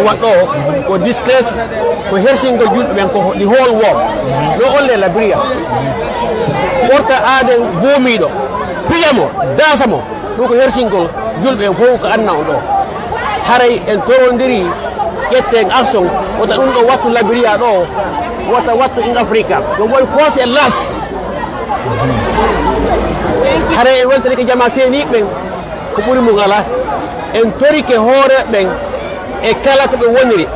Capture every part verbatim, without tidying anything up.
Waɗɗo ko disgrace, ko hersingol julɓe ɓen, ko the whole world. No olle Liberia. Ɓorta aaden boomiiɗo, piya mo, daasa mo. Ɗum ko hersingol julɓe ɓen fof ko anna on ɗo. Haray en torondiri ƴetten action, wota ɗum ɗo wattu Liberia ɗo, wota wattu in Africa. Ɗum woni force et lâche. Haray en weltanike jama seeniiɓe ɓen. Ko ɓuri mum alaa, en torike hooreeɓe ɓen e kala ko ɓe woniri,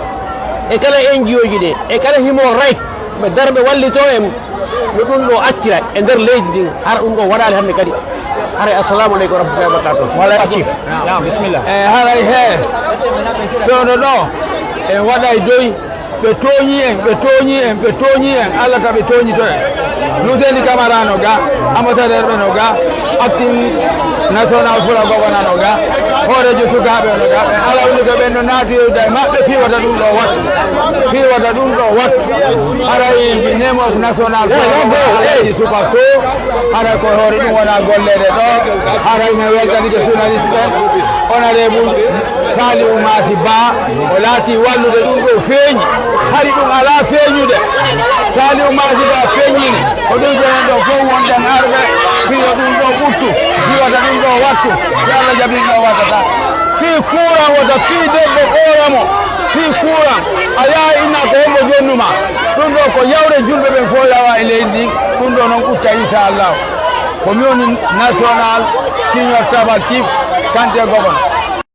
e kala N G O ji ɗi, e kala human right, ɓe dara ɓe wallitoo en no ɗum ɗo accira e nder leydi ndin. Hara ɗum ɗo waɗaali hannde kadi. Haray, assalamu aleykum wa rahmatullahi wa barakatuh. Wala Chief. Naam, bismillah. E haray he fewndo ɗo en waɗay doy. Ɓe tooñii en, ɓe tooñii en, ɓe tooñii en, Allah ta ɓe tooñito en. Lusendi Kamara no ga, ambassadeur ɓe no ga, acting national fula governor no ga, hooreejo sukaaɓe no ga, ɓe ala woni ko ɓen no naati yoyda e maɓɓe fii wata ɗum ɗo wattu, fii wata ɗum ɗo wattu. Haray in the name of national fula governor Alhaji Super Show, haray ko hoore ɗum wona golleede ɗo, haray min weltanike journaliste ɓen, honorable Saliou Massi Ba, o laati wallude ɗum ɗo feeñi. Hari ɗum alaa feeñude. Saliou Massi Ba feeñini. Ko ɗum jonen ɗo fof wonɗen arɓe. Fii yo ɗum ɗo ɓuttu. Fii wata ɗum ɗo wattu. Si Allah jaɓi ɗo wattata. Fii kuuran wota fii debbo ɓoora mo. Fii kuuran. A yaha inna ko hombo jonnu ma. Ɗum ɗo ko yawre julɓe ɓen fof yawa e leydi ndi. Ɗum ɗo noon ɓutta inchallahu. Ko mi woni national senior tribal chief Kante Gobon.